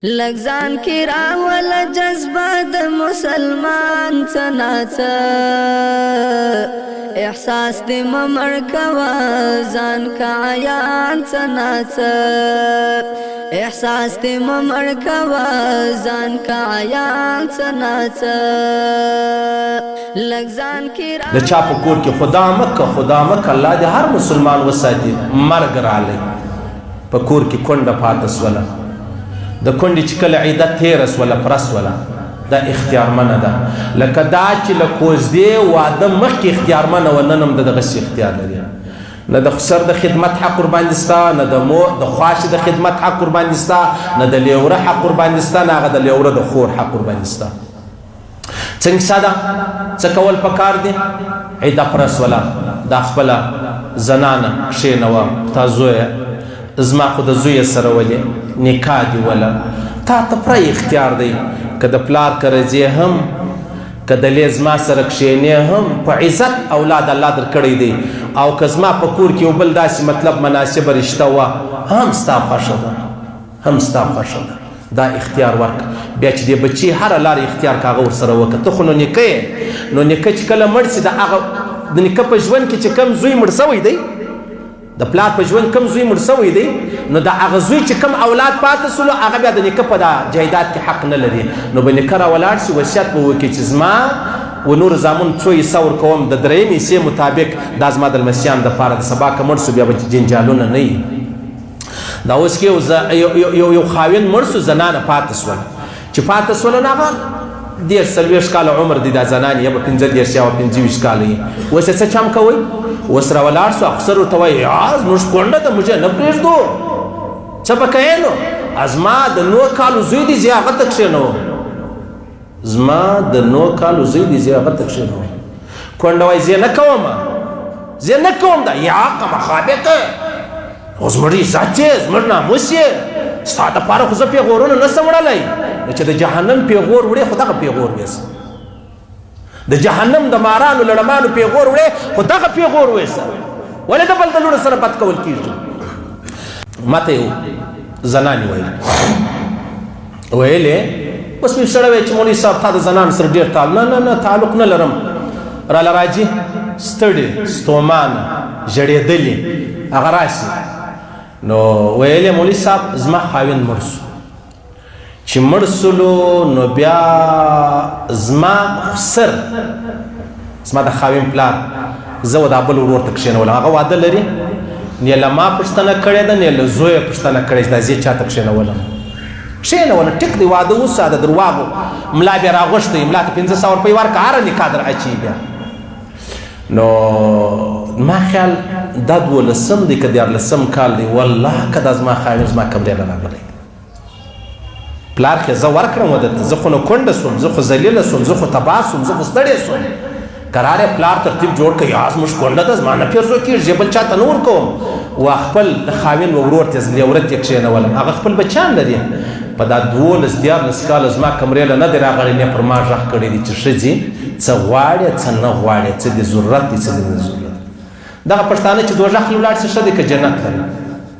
لږ ځان کې راوله جذبه د مسلمان څه ناڅه، احساس دې مه مړ کوه ځان که عیان څه ناڅه، احساس دې مه مړ کوه ځان که عیان څه ناڅه، لږ ځان کې د چا په کور کې خدا مکه، خدا مکه، الله دې هر مسلمان وساتي، مرګ رالی په کور کې کونډه پاته سوله. د کونډې چې کله عیده تېره سوله پره سوله، دا اختیارمنه ده، لکه دا چې له کوزدې واده مخکې اختیارمنه وه، نن هم د دغسې اختیار لري. نه د خسر د خدمت حق ورباندې سته، نه د مور د خواشې د خدمت حق ورباندې سته، نه د لیوره حق ورباندې سته، نه هغه د لیوره د خور حق ورباندې سته. څنګه ساده څه کول پکار دي؟ عیده پره سوله، دا خپله زنانه کښېنوه، تا زویه زما خو د زویه سره ولې نکاح دې وله، تا ته پوره اختیار دی، که د پلار کره ځې هم، که د لې زما سره کښېنې هم، په عزت اولاد الله درکړی دی، او که زما په کور کې یو بل داسې مطلب مناسبه رشته وه هم ستا خوښه ده، هم ستا خوښه ده. دا اختیار ورک. بیا چې دې بچي هره لار اختیار که هغه ورسره وکړه. ته خو نو نیکه یې، نو نیکه چې کله مړ سي، د هغه د نیکه په ژوند کې چې کوم زوی مړ سوی دی، د پلار په ژوند کوم زوی مړ سوی دی، نو د هغه زوی چې کوم اولاد پاتې سولو هغه بیا د نیکه په دا جایداد کې حق نه لري. نو به نیکه راولاړ سي، وصیت به وکړي چې زما و نور زامن څو حصه ورکوم، د درېیمې حصې مطابق دا زما د لمسیانو دپاره د سبا که مړ سو بیا به جنجالونه نه وي. دا اوس کې یو یو خاوند مړ سو، زنانه پاتې سوله، چې پاتې سوله نو هغه 30 40 کاله عمر دی، دا زنانې یا به 35 یا به 25 کاله وي. اوس یې څه چم کوئ؟ اوس راولاړ سو، افسر ورته وایي یا زموږ کونډه ده، موږ یې نه پرېږدو، څه به کوې؟ نو زما د 9 کالو زوی دی، زه هغه ته کښېنوم، زما د 9 کالو زوی دی، زه هغه ته کښېنوم. کونډه وایي زه نه کوم، زه نه کوم، دا یا کمخابې ته خو زموږ عزت یې، زموږ ناموس یې، ستا دپاره خو زه پیغورونه نه سم وړلی. نو چې د جهنم پیغور وړې خو دغه پیغور وېسه، د جهنم د مارانو لړمانو پیغور وړې خو دغه پیغور وېسه، ولې د بل د لوڼو سره بد کول کېږي؟ ما ته یو زنانې ویل، ویلې اوس مې سړی وایي چې مولوي صاحب تا د زنانو سره ډېر تعلق، نه نه نه تعلق نه لرم. راله راځي ستړي ستومانه ژړېدلي هغه راشي، نو ویلې مولوي صاحب زما خاوند مړ سو، چې مړ سولو نو بیا زما خسر، زما د خاوند پلار زه و دا بل ورور ته کښېنولم، هغه واده لري، نه له ما پوښتنه کړې ده نه له زویه پوښتنه کړې چې دا زه چا ته کښېنولم، کښېنولم. ټیک دی واده وسه، د درواغو ملا بیا راغوښتی، ملا ته 500 روپۍ ورکړه، هره نکاح در اچوي بیا. نو ما خیال دا 12 دی که 13 کال دی، والله که دا زما خاوند زما کمرې له راغلی، پلار خو زه ورکړم وده ته، زه خو نو کونډه سوم، زه خو ذلیله سوم، زه خو تباه سوم، زه خو ستړی سوم. قرار یې پلار ترتیب جوړ کړ، یا زموږ کونډه ده، زما نه پیرزو کېږي، زه بل چا ته نه ورکوم. و خپل د خاوند و ورور ته لیوره ته یې کښېنولم، هغه خپل بچیان لري. په دا 12 13 کاله زما کمرې له نه دی راغلی، نه پر ما غږ کړی دی چې ښځې څه غواړې څه نه غواړې، څه دې ضرورت دی څه دې نه ضرورت. دغه پښتانه چې دوږخ له ولاړ سي ښه دی که جنت لري؟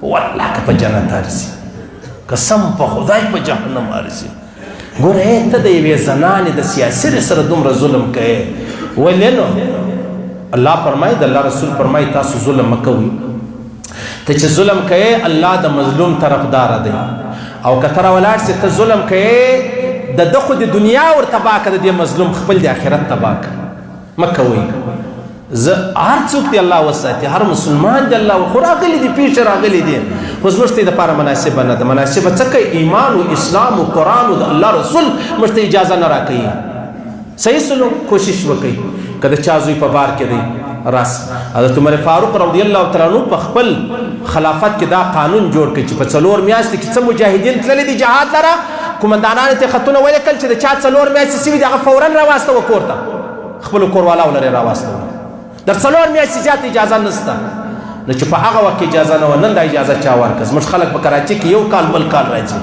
والله که په جنت ارزي، قسم په خدای په جهنم ارزي. ګوره ته د یوې زنانې د سیاسي سره دومره ظلم کوې، ولې؟ نو الله فرمایي، د الله رسول فرمایي تاسو ظلم مه کوئ. ته چې ظلم کوې الله د مظلوم طرفدار دی، او که ته راولاړ سې ته ظلم کوې د ده خو د دنیا ور تباه که، د دې مظلوم خپل د آخرت تباه که. مه کوئ. زه هر څوک دی الله وساتي، هر مسلمان دی الله، خو راغلي دي پېښې راغلي دي، خو زموږ ته دپاره مناسبه نه ده. مناسبه څه کوي؟ ایمان و اسلام و قرآن و د الله رسول موږ ته اجازه نه راکوي. صحیح سلو کوشش وکړئ که د چا زوی په بار کې دی راس. حضرت عمر فاروق رضی الله تعالی عنہ په خپل خلافت کې دا قانون جوړ کړ چې په 4 میاشتې کې څه مجاهدین تللي دي جهاد لره، قومندانانو ته خطونه ولیکل چې د چا 4 میاشتې سوي دي هغه فوراً راواستوه کور ته، خپلو کوروالاو لرې راواستوه. در 4 میاشتې زیاته اجازه نشته. نو چې په هغه وخت کې اجازه نه وه، نن دا اجازه چا ورکړه؟ زموږ خلک په کراچۍ کې یو کال بل کال راځي،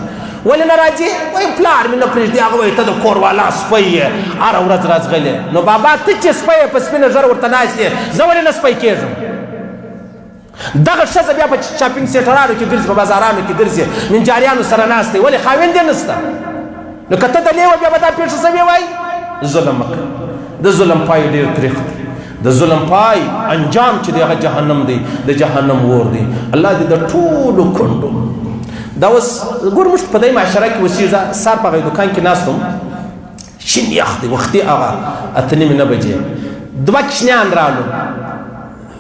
ولې نه راځي؟ وایي پلار مې نه پرېږدي، هغه وایي ته د کوروالا سپی یې، هره ورځ راځغلې. نو بابا ته چې سپی یې په سپینه ږیره ورته ناست یې، زه ولې نه سپی کېږم؟ دغه ښځه بیا په شاپینګ سینټرانو کې ګرځي، په بازارانو کې ګرځي، ننجاریانو سره ناست دی، ولې خاوند یې نشته. نو که ته د لیوه بیا به دا پېښه سوې وای. ظلم مه کوه، د ظلم پای ډېر تریخ دی، د ظلم پای انجام چې دی هغه جهنم دی، د جهنم ور دی. الله دې د ټولو کونډو دا اوس ګور موږ په دې معاشره کې اوسېږو. سهار په هغه دوکان کې ناست وم، شین یخ دی، وختي هغه 8:30 نه بجې، دوه کوچنیان رالو،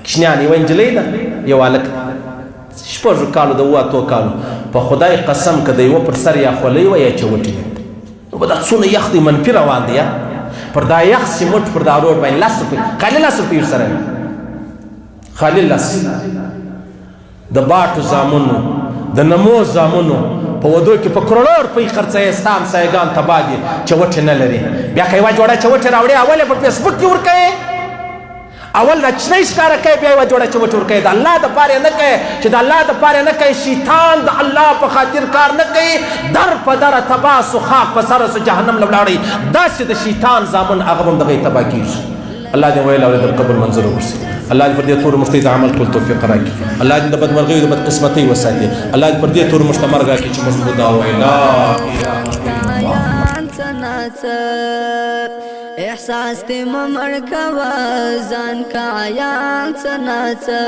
کوچنیان، یوه نجلۍ ده یو هلک، 6 کالو د 7 8 کالو. په خدای قسم که د یوه پر سر یا خولۍ وه یا چوټې، نو به دا څونه یخ دی، منفي روان دی. پر دا یخ سیمټ پر دا روډ باندې 10 روپۍ، خالي 10 روپۍ ورسره، خالي 10. د باټو زامنو، د نمو زامنو په ودو کې په کروړو روپۍ خرڅوي، ستا همسایګان تباه دي، چوټې نه لري. بیا که یوه جوړه چوټې راوړې، اول یې په فیسبوک کې ورکوې، اول دا چنۍ ښکاره کوي، بیا یوه جوړه چوټې ورکوي. د الله دپاره یې نه کوي، چې د الله دپاره یې نه کوي، شیطان د الله په خاطر کار نه کوي، در په دره تباه سو، خاک په سره سو، جهنم له ولاړی. داسې د شیطان زامن هغه به هم دغه تباه کېږي. الله دې ویل اورېدل قبول منظور وګرځي. الله دې پر دې تورو موږ ته د عمل کول توفیق راکړي. الله دې د بدمرغۍ او د بدقسمتۍ وساتي. الله دې پر دې تورو موږ ته مرګ راکړي چې موږ دا ووایو لا اله الا الله. احساس دې ممړ کوه، ځان کا عیان څه ناڅه.